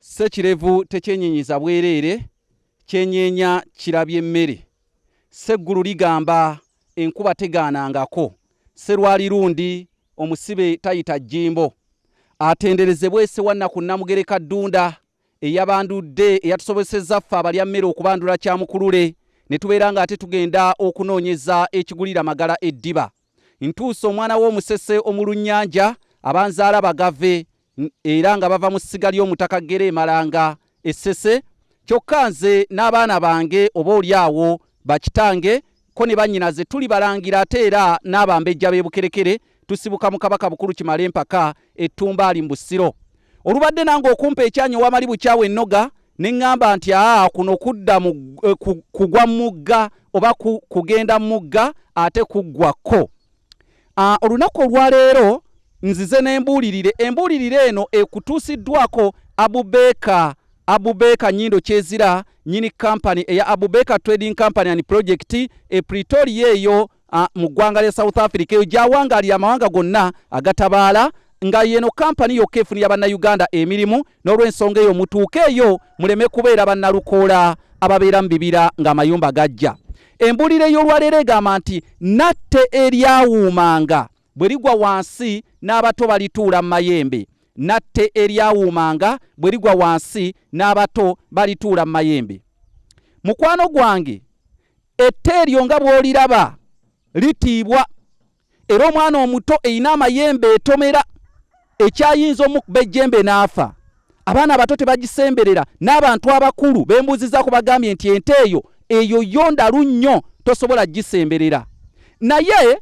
Ssekirevu tekyenyenyiza bwereere, kyenyeenya kirabye mmere. Sseggulu ligamba enkuba tegaanangako. Sserwalirundi omusibe tayita jjimbo. Atenderezebwe Ssewannaku Nnamugereka Ddunda eyabandudde eyatusobosezza ffe abalya mmere okubandula kyamukulule ne tubeera ng'ate tugenda okunoonyeza ekigulira Magala eddiba. Ntuusa omwana w'omusese omulunnyanja abanzaala bagave era nga bava mu ssiga ly'omutaka Ggere Malanga e Ssese kyokka nze n'abaana bange oba oli awo bakitange ko ne bannyinaze tuli balangira ate era n'abambejja b'e Bukerekere tusibuka mu Kabaka Bukulu Kimala Empaka Ettumbaali mu Busiro. Olubadde nange okumpa ekyanyi owamali bukyawa ennoga ne ŋŋamba nti aa kuno kudda mu eh, kugwa mugga oba kugenda mugga ate kuggwa ko. Ah, olunaku olwaleero nzize n'embuulirire embuulirire eno ekutuusiddwako Abubeeka Abubeeka Nyindo Kyezira nyini kampani eya Abubeeka Trading Company and Project e Pretoria eyo ah, mu ggwanga lya South Africa eyo gy'awangaalira amawanga gonna agatabaala nga yeno kampani yokka efunira bannayuganda emirimu n'olw'ensonga eyo mutuuke eyo muleme kubeera bannalukoola ababeera mu bibira ng'amayumba gajja. Embuulira ey'olwaleero egamba nti natte eryawuumanga bwe ligwa wansi n'abato balituula mu mayembe. Natte eryawuumanga bwe ligwa wansi n'abato balituula mu mayembe. Mukwano gwange ette eryo nga bw'oliraba litiibwa era omwana omuto erina amayembe etomera ekyayinza omukuba ejjembe n'afa abaana abato tebagisemberera n'abantu abakulu bembuuzizaako bagambye nti ente eyo eyo yo ndalu nnyo tosobola gisemberera naye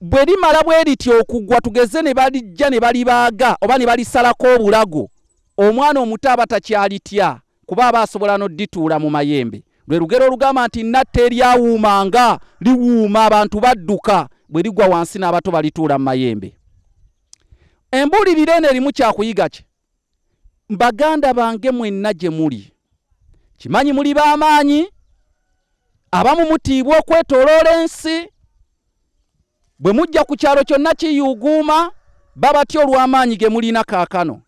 bwe limala bwe liti okugwa tugeze ne balijja ne balibaaga oba ne balisalako obulago omwana omuto aba takyalitya kuba aba asobola n'odituula mu mayembe lwe lugero olugamba nti natta eryawuumanga liwuuma abantu badduka bwe ligwa wansi n'abato balituula mu mayembe embuulirira eno erimu kyakuyiga ki baganda bange mwenna gye muli kimanyi muli b'amaanyi abamu mutiibwa okwetoloola ensi bwe mujja ku kyalo kyonna kiyuuguuma babatya olw'amaanyi ge mulina kaakano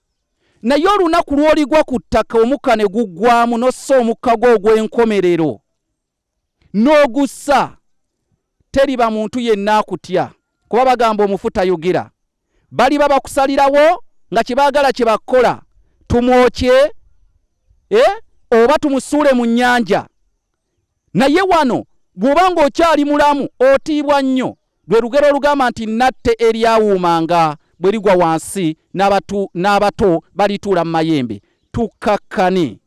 Naye olunaku lw'oligwa ku ttaka omukka ne guggwamu n'ossa omukka gwo ogw'enkomerero n'ogussa, teriba muntu yenna akutya, kuba bagamba omufu tayogera. Baliba bakusalirawo nga kye baagala kye bakola, tumwokye eh, oba tumusuule mu nnyanja. Naye wano bw'oba ng'okyali mulamu otiibwa nnyo. Lwe lugero olugamba nti natte eryawuumanga bwe ligwa wansi n'abato balituula mu mayembe. Tukkakkane,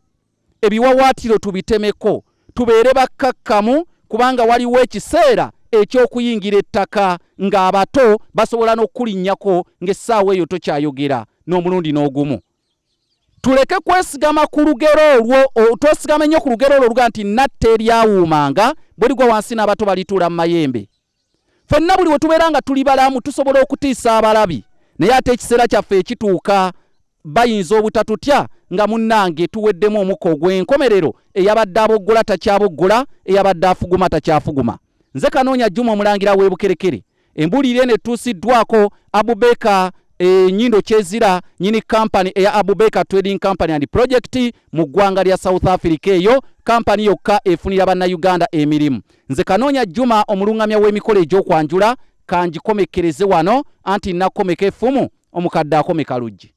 ebiwawaatiro tubitemeko, tubeere bakkakkamu kubanga waliwo ekiseera eky'okuyingira ettaka ng'abato basobola n'okukulinnyako ng'essaawa eyo tokyayogera n'omulundi n'ogumu. Tuleke kwesigama ku lugero olwo, twesigame nnyo ku lugero olwo oluga nti natta eryawuumanga bwe ligwa wansi n'abato balituula mu mayembe. Ffenna buli we tubeera nga tuli balamu tusobola okutiisa abalabi, naye ate ekiseera kyaffe ekituuka bayinza obutatutya nga munnange tuweddemu omukka ogw'enkomerero, eyabadde aboggola takyaboggola, eyabadde afuguma takyafuguma. Nze Kanoonya Juma Omulangira w'e Bukerekere. Embuulirira eno etuusiddwako Abubaker e, Nyindo Kyezira nyini kampani eya Abubaker Trading Company and Project mu ggwanga lya South Africa. Eyo kampani yokka efunira Bannayuganda emirimu. Nze Kanoonya Juma omulungamya w'emikolo egy'okwanjula kangikomekkereze wano anti nakomeka effumu omukadde akomeka luggi.